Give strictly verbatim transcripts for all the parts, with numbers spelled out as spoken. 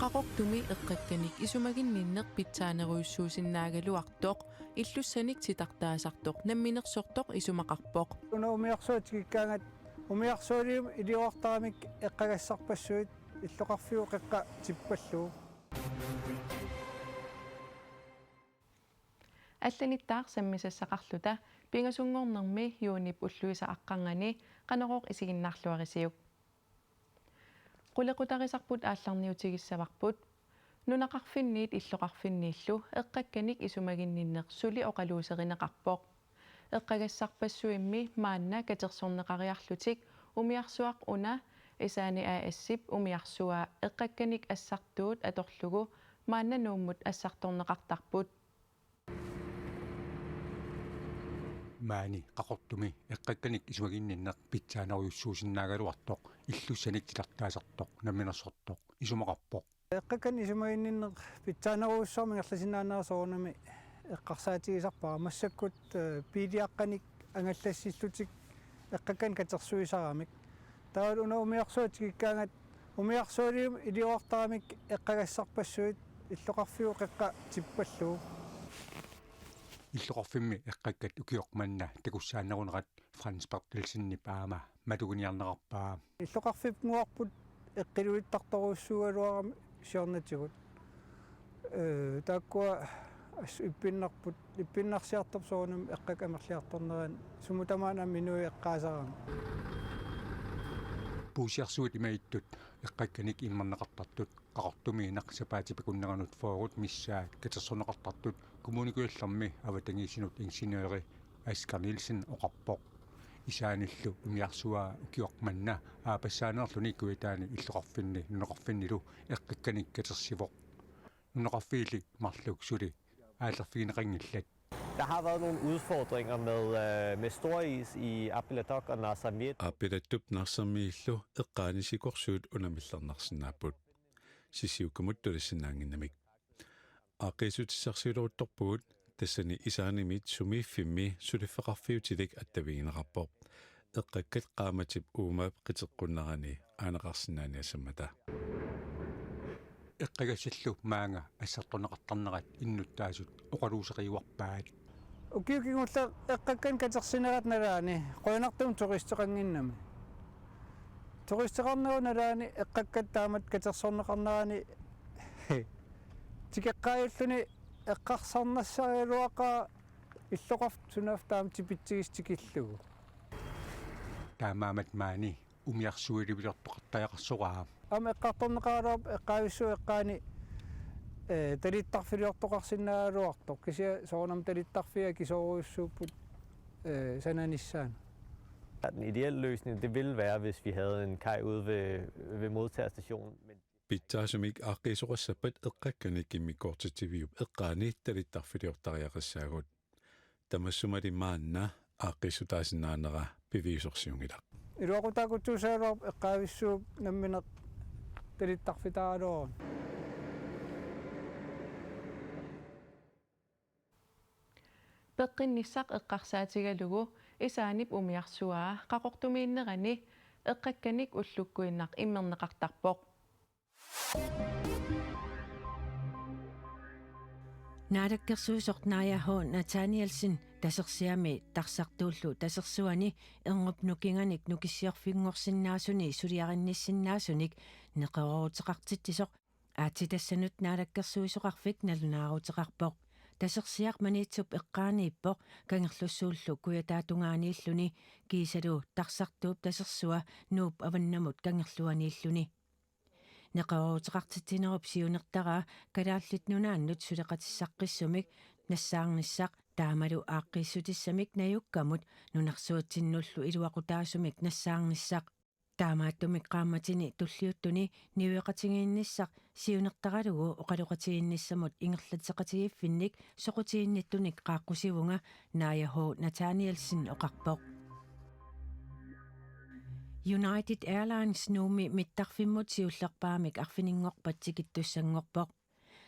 Qaqortumi eqqakkanik isumaginninneq pitsaanerujussuusinnaagaluartoq illussanik titartaasartoq namminersortoq isumaqarpoq. Una umiarsuaq tikikkaangat umiarsualium iliortaramik eqqagassarpassuit illoqarfiup qeqqa tippallugu. Allanittaaq sammisassaqarluta pingasunngornermi juunip ulluisa aqqarnganni Qanorooq isiginnaarluarisiuk. Qulequtarisarput aallarniutigissavarput. Nunaqarfinniit illoqarfinniillu eqqakkanik isumaginninneq suli oqaluuserineqarpoq. Eqqagassarpassuimmi maanna katersorneqariarlutik umiarsuaq una Esaani A/S-ip umiarsuaa eqqakkanik assartuut atorlugu maanna Nuummut assartorneqartarput. Maani Qaqortumi eqqakkanik isumaginninneq pitsaanerujussuusinnaagaluartoq illussanik titartaasartoq namminersortoq isumaqarpoq. Eqqakkanik isumaginninneq pitsaanerujussuarmik ingerlasinnaanera soorunami eqqarsaatigisarpara massakkut, eh, biiliaqqanik angallassillutik eqqakkanik katersuisaramik. Taavalu una umiarsuaq tikikkaangat umiarsualium iliortaramik eqqagassarpassuit illoqarfiup qeqqa tippallugu. Illoqarfimmi eqqakkat ukioq manna takussaanerunerat Frans Berthelsenip aamma maluginiarneqarpaa. Illoqarfiup nguarput eqqiluittartorujussuugaluarami siornatigut. Ee, taakkua assut ippinnarput, ippinnarsiartorput soorunami eqqakkat amerliartornerani sumut tamaana aamma inuit eqqaasarami. Puussiarsuit imagittut eqqakkanik immerneqartartut Qaqortumiinnaq sapaatip akunneranut fyrret missaat katersorneqartartut Kommune Kujallermi avatangiisinut ingeniøri Asger Nielsen oqarpoq. Esaanillu umiarsuaa ukioq manna aappassaaneerluni Kujataani illoqarfinni nunaqarfinnilu eqqakkanik katersivoq. Nunaqarfiilli marluk suli aallerfigineqanngillat. Der har været nogle udfordringer med, øh, med stor is i Aappilattoq og Narsarmiit. Aappilattup Narsarmiillu eqqaani sikorsuut unamillernarsinnaapput. Sissiukkamut tulissinnaannginnamik. Aaqqiissutissarsiuleruttorpugut tassani Esaanimiit sumiiffimmi suliffeqarfiutilik attavigineqarpoq. Eqqakkat qaammatip uuma qiteqqunnerani aaneqarsinnaaniassammata. Eqqagassallu maanga assartorneqartarnerat innuttaasut oqaluuseriuarpaat. Ukiut kingulleq eqqakkanik katersinerat nalaani qujanartumik turisteqannginnami. Turisteqarnerup nalaani eqqakkat taamatut katersorneqarnerani tikeqqaajulluni eqqarsarnassagaluaqaaq illoqarfik sunaaffa taama tipitsigisoq tikillugu. Taamaammat maani umiarsualivilertoqartariaqarsoraa. Aamma eqqartorneqaraluarpoq eqqaavissuup eqqaani, eh, talittarfiliortoqarsinnaagaluartoq. Kisianni soorunami talittarfiit akisoorujussuupput, eh, sananissaannut. Den ideelle løsning, det ville være, hvis vi havde en kaj ude ved, ved modtagerstationen. Men pitsaasumik aaqqiisoqassappat eqqakkanik immikkoortitsiviup eqqaani talittarfiliortariaqassaagut. Tamassumali maanna aaqqiissutaasinnaanera piviusorsiunngilaq. Iluaqutaakutsuusaraluarpoq eqqaavissuup nammineq talittarfitaaraluaruni. Peqqinnissaq eqqarsaatigalugu Esaanip umiarsuaa Qaqortumiinnerani eqqakkanik ullukkuinnaq immerneqartarpoq. Naalakkersuisoq Naaja H. Nathanielsen Tasersiami Tarsartuullu Tasersuani erngup nukinganik nukissiorfinngorsinnaasuni suliarinnissinnaasunik neqerooruteqartitsisoq aatsitassanut naalakkersuisoqarfik nalunaaruteqarpoq. Tasersiaq Maniitsup eqqaaniippoq Kangerlussuullu Kujataatungaaniilluni kiisalu Tarsartuup Tasersua Nuup Avannamut Kangerluaniilluni. Neqerooruteqartitsinerup siunertaraa Kalaallit Nunaannut suleqatissaqqissumik nassaarnissaq taamalu aaqqiissutissamik najukkamut nunarsuatsinnullu iluaqutaasumik nassaarnissaq. Taamaattumik qaammatini tulliuttuni niueqatigiinnissaq siunertaralugu oqaloqatigiinnissamut ingerlatseqatigiiffinnik soqutiginnittunik qaaqqusivunga, Naaja H. Nathanielsen oqarpoq. United Airlines Nuummi mittarfimmut siullerpaamik arfininngorpat tikittussanngorpoq.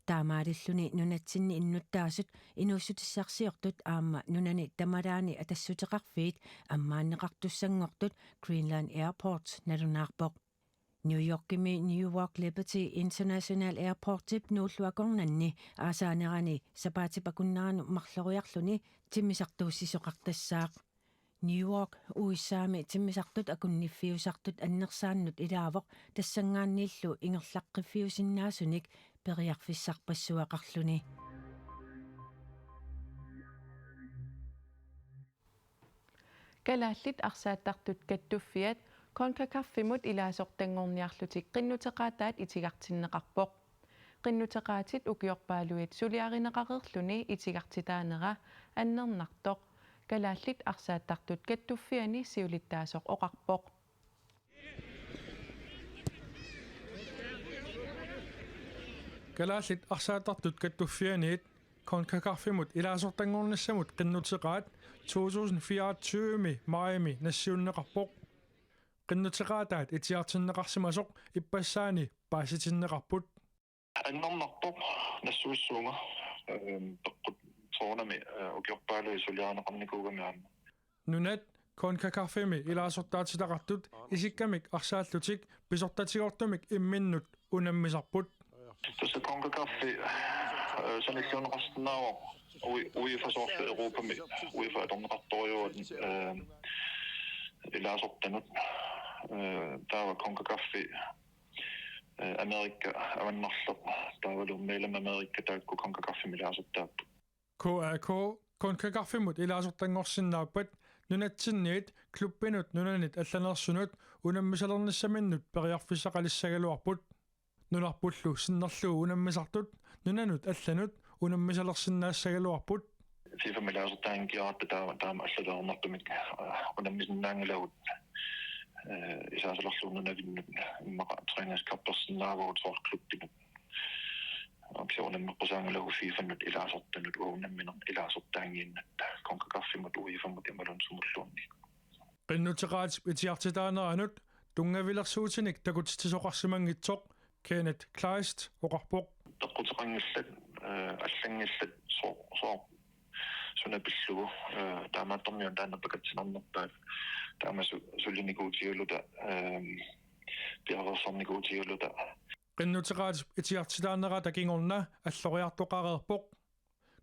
Taamaalilluni nunatsinni innuttaasut inuussutissarsiortut aamma nunani tamalaani atassuteqarfiit ammaanneqartussanngortut Greenland Airports nalunaarpoq. New Yorkimi Newark Liberty International Airportip nuulluakornanni aasaanerani sapaatip akunneranut marloriarluni timmisartuussisoqartassaaq. Newark U S A-mi timmisartut akunniffiusartut annersaannut ilaavoq tassanngaanniillu ingerlaqqiffiusinnaasunik periarfissarpassuaqarluni. Kalaallit arsaattartut kattuffiat CONCACAF-imut ilaasortanngorniarlutik qinnuteqaataat itigartinneqarpoq. Qinnuteqaatit ukiorpaaluit suliarineqareerluni itigartitaanera annernartoq Kalaallit arsaattartut kattuffianni siulittaasoq oqarpoq. Kalaallit arsaattartut kattuffianniit CONCACAF-imut ilaasortanngornissamut qinnuteqaat to tusind fireogtyve-mi majimi nassiunneqarpoq. Qinnuteqaataat itigartinneqarsimasoq ippassaani paasitinneqarput. Annernarpoq nassuissuunga, ehm, peqqut soorunami, eh, ukiorpaaluit suliarineqarnikuugami aamma. Nunat CONCACAF-imi ilaasortaatitaqartut isikkamik arsaallutik pisortatigoortumik imminnut unammisarput. Tassa CONCACAF-i, eh, sanilliunneqarsinnaavoq Ui-, UEFA soorlu Europami, UEFA atorneqartorujuuvoq, eh, ilaasortanut. Eh, taava CONCACAF-i, eh, Amerika avannarleq, taavalu Mellem Amerika taakku CONCACAF-imi ilaasortaapput. K A K, CONCACAF-imut ilaasortanngorsinnaappat nunatsinniit klubbinut nunanit allanersunut unammisalernissaminnut periarfissaqalissagaluarput. Nunarpullu sinnerlugu unammisartut nunanut allanut unammisalersinnaassagaluarput. FIFA-mi ilaasortaanngikkatta taama, taama allalernartumik, eh, unammisinnaanngilagut, eh, isaasalerlugu nunavinnut immaqa træningskampersinnaavagut soorlu klubbinut. Aamma kisianni unammeqqusaanngilagut FIFA-nut ilaasortanut uagut nammineq ilaasortaanngiinnatta CONCACAF-imut, UEFA-mut imaluunniit sumulluunniit. Qinnuteqaatip itigartitaaneranut tunngavilersuutinik takutitsisoqarsimanngitsoq Kenneth Kleist oqarpoq. Peqquteqanngillat, eh, allanngillat soo-, sooq suna pillugu, eh, taamaattormiut taanna pakatsinarnerpaat taama su-, sulinikuutigaluta, ehm, piareersarnikuutigaluta. Qinnuteqaatip itigartitaanerata kingorna alloriartoqareerpoq.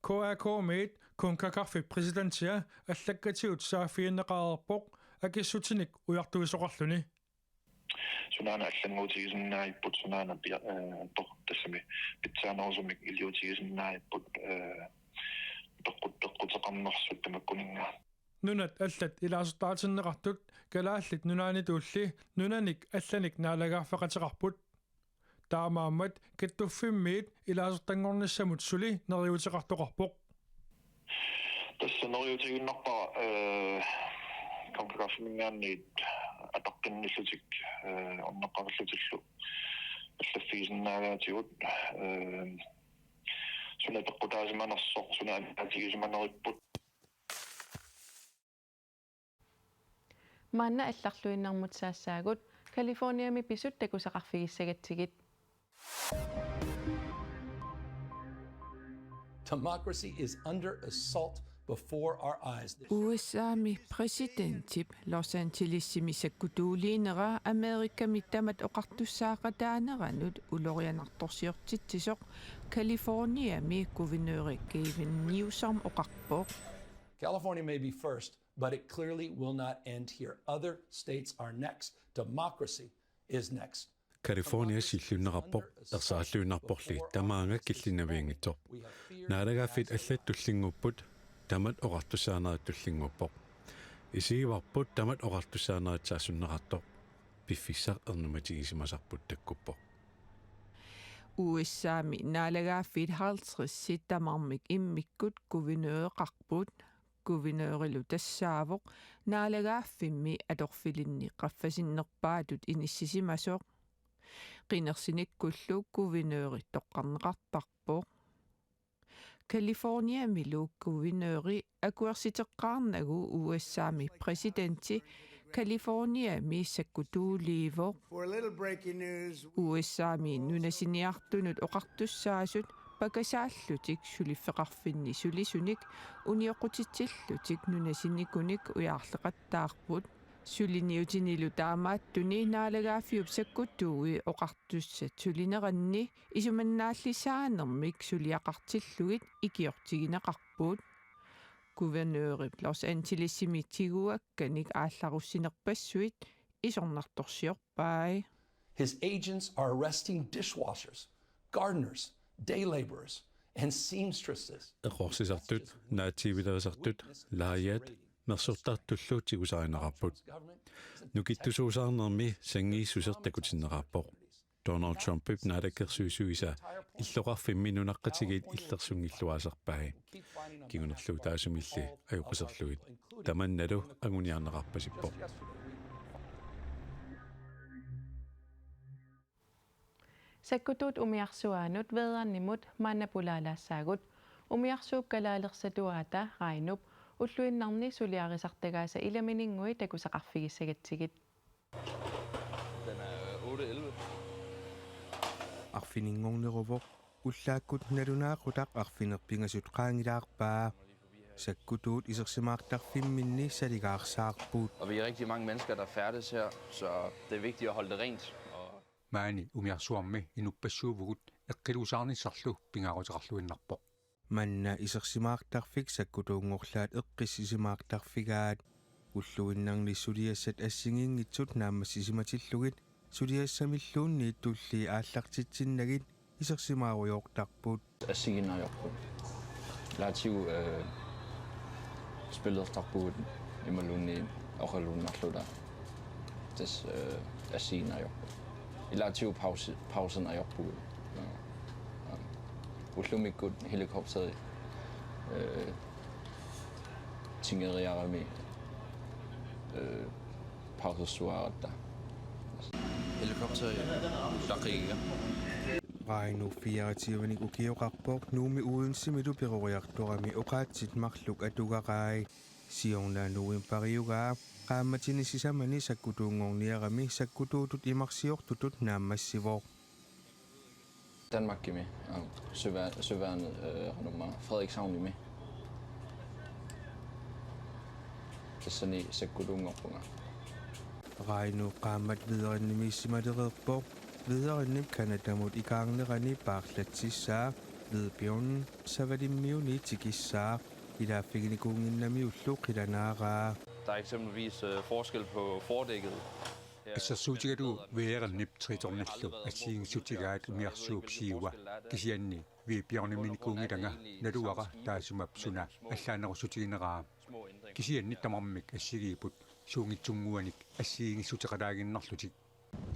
K A K-miit CONCACAF-ip præsidentia allakkatigut saaffiginneqareerpoq akissutinik ujartuisoqarluni. Sunaana allannguutigisinnaagipput, sunaana pia-, eh, tor-, tassami pitsaanerusumik iliuutigisinnaagipput, eh, peqqut-, peqquteqarnersut tamakkuninnga. Nunat allat ilaasortaatinneqartut Kalaallit Nunaannitulli nunanik allanik naalagaaffeqateqarput. Taamaammat kattuffimmiit ilaasortanngornissamut suli neriuuteqartoqarpoq. Tassa neriuutigiinnarpara, eh, CONCACAF-iminngaanniit ataqqinnillutik, eh, orneqqarillutillu allaffigisinnaagaatigut, eh, suna peqqutaasimanersoq, suna anaanatigisimaneripput. Maanna allarluinnarmut saassaagut, Californiami pisut takusaqarfigissagatsigit. Democracy is under assault before our eyes. U S A-mi præsidentip Los Angelesimi sakkutuuliinera Amerikami tamat oqartussaaqataaneranut ulorianartorsiortitsisoq Californiami guvernøri Gavin Newsom oqarpoq. California may be first, but it clearly will not end here. Other states are next. Democracy is next. California siilliunneqarpoq, ersarilluinnarporli tamaanga killinnavianngitsoq. Naalagaaffik allat tullinnguupput, tamat oqartussaanerit tullinnguuppoq. Isigivarput tamat oqartussaanerit saassunneqartoq. Piffissaq ernumatigisimasarput takkuppoq. U S A-mi naalagaaffiit halvtredsit tamarmik immikkut guvernøreqarput. Guvernørilu tassaavoq naalagaaffimmi atorfilinni qaffasinnerpaatut inissisimasoq. Qinersinikkullu guvernøri toqqarneqartarpoq. Californiamilu guvernøri akuersiteqqaarnagu U S A-mi præsidenti Californiami sakkutuuliivoq. For a little breaking news. U S A-mi nunasiniartunut oqartussaasut pakasaallutik suliffeqarfinni sulisunik unioqqutitsillutik nunasinikunik ujaarleqattaarput. Suliniutinilu taamaattuni naalagaaffiup sakkutuui oqartussat sulineranni isumannaallisaanermik suliaqartillugit ikiortigineqarput. Guvernørip Los Angelesimi tiguakkanik aallarussinerpassuit isornartorsiorpai. His agents are arresting dishwashers, gardeners, day laborers, and seamstresses. Eqorsisartut, naatsiivilerisartut, laajaat, mersortartullu tigusarineqarput. Nukittusuusaarnermi sanngiissuseq takutinneqarpoq. Donald Trumpip naalakkersuisuisa illoqarfimmi nunaqqatigiit illersunngilluaasarpai. Kingunerluutaasumilli ajoqiserlugit. Tamannalu anguniarneqarpasippoq. Sakkutuut umiarsuaannut Vedernimut maanna pulaalaassaagut. Umiarsuup kalaalersatuaata Reinup ulluinnarni suliarisartagaasa ilamininnguit takusaqarfigissagatsigit. Den er otte elleve. Arfininngorneruvoq, ullaakkut nalunaaqutaq arfineq-pingasut qaangilaarpaa. Sakkutuut isersimaartarfimminni saligaarsaarput. Og vi er rigtig mange mennesker, der færdes her, så det er vigtigt at holde det rent. Og Maani umiarsuarmi inuppassuuvugut eqqiluusaarnissarlu pingaaruteqarluinnarpoq. Manna isersimaartarfik sakkutuunngorlaat eqqissisimaartarfigaat. Ulluinnarni suliassat assigiinngitsut naammassisimatillugit suliassamilluunniit tullii aallartitsinnagit isersimaarujoortarput. Assigiinnaajorput. Ilaatigut, øh, spillertarpugut imaluunniit oqaluinnarluta. Tassa, øh, assigiinnaajorput. Ilaatigut pause, pauserneq ajorpugut. Ja. Ja. Ullumikkut helikopteri, øh, tingeriarami, øh, pausersuaratta. Helikopteri taqiga. Reinu fireogtyvenik ukioqarpoq Nuummi Odensemilu peroriartorami oqaatsit marluk atugarai. Siorna novembariugaa qaammatini sisamani sakkutuunngorniarami sakkutuutut imarsiortutut naammassivoq. Danmarkimi, ja. Søvær-, søværnet, øh, nummer Frederikshavnimi. Tassani sakkutuunngorpunga. Reinu qaammat Vedernimiissimalereerpoq. Vedernip Canadamut ikaarnerani paarlatsissaa Hvidbjørnen Savalimmiuni tikissaaq. Ilaaffiginikuunnginnamiullu qilanaaraa. Der er eksempelvis, øh, forskel på fordækket. Assersuutigalugu Vedernip Tritonillu assigiinngissutigaat umiarsuup siua, kisianni Hvidbjørniminikuunngilanga naluara taassuma suna allaanerussutigineraa. Kisianni tamarmik assigiipput suunngitsunnguanik assigiinngissuteqalaaginnarlutik.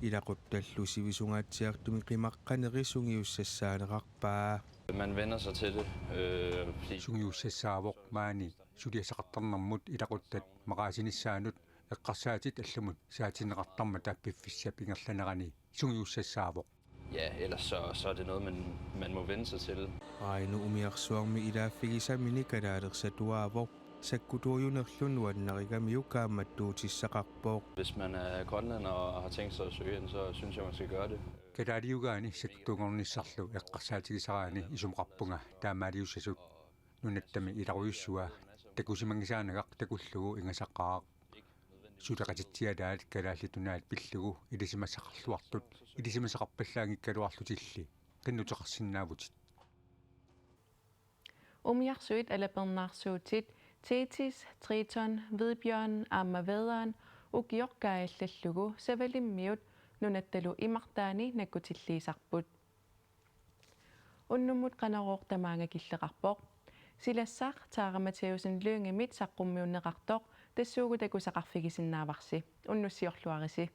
Ilaquttallu sivisungaatsiartumi qimaqqaneri sungiussassaanerarpaa. Man vender sig til det, øh, fordi Sungiussassaavoq maani suliassaqartarnermut ilaquttat maqaasinissaannut eqqarsaatit allamut saatinneqartarmata piffissap ingerlanerani sungiussassaavoq. Ja, ellers så, så er det noget, man, man må vende sig til. Reinu umiarsuarmi ilaaffigisamini kalaalersatuaavoq. Sakkutuujunerlu nuannarigamiuk kaammattuutissaqarpoq. Hvis man er grønlænder og har tænkt sig at søge ind, så synes jeg, man skal gøre det. Kalaaliugaani sakkutuunngornissarlu eqqarsaatigisaraanni isumaqarpunga taamaaliussasut. Nunattami ilarujussua takusimanngisaanagaq takullugu ingasaqaaq. Suleqatitsialaat Kalaallit Nunaat pillugu ilisimasaqarluartut ilisimasaqarpallaanngikkaluarlutilli qinnuteqarsinnaavutit. Umiarsuit alapernaarsuutit Thetis, Triton, Hvidbjørn aamma Vedern ukioq kaajallallugu Savalimmiut nunattalu imartaani nakkutilliisarput. Unnummut Qanorooq tamaanga killeqarpoq. Silassaq Tara Mathæussen Lyngemit saqqummiunneqartoq tassuugu takusaqarfigisinnaavarsi. Unnussiorluarisi.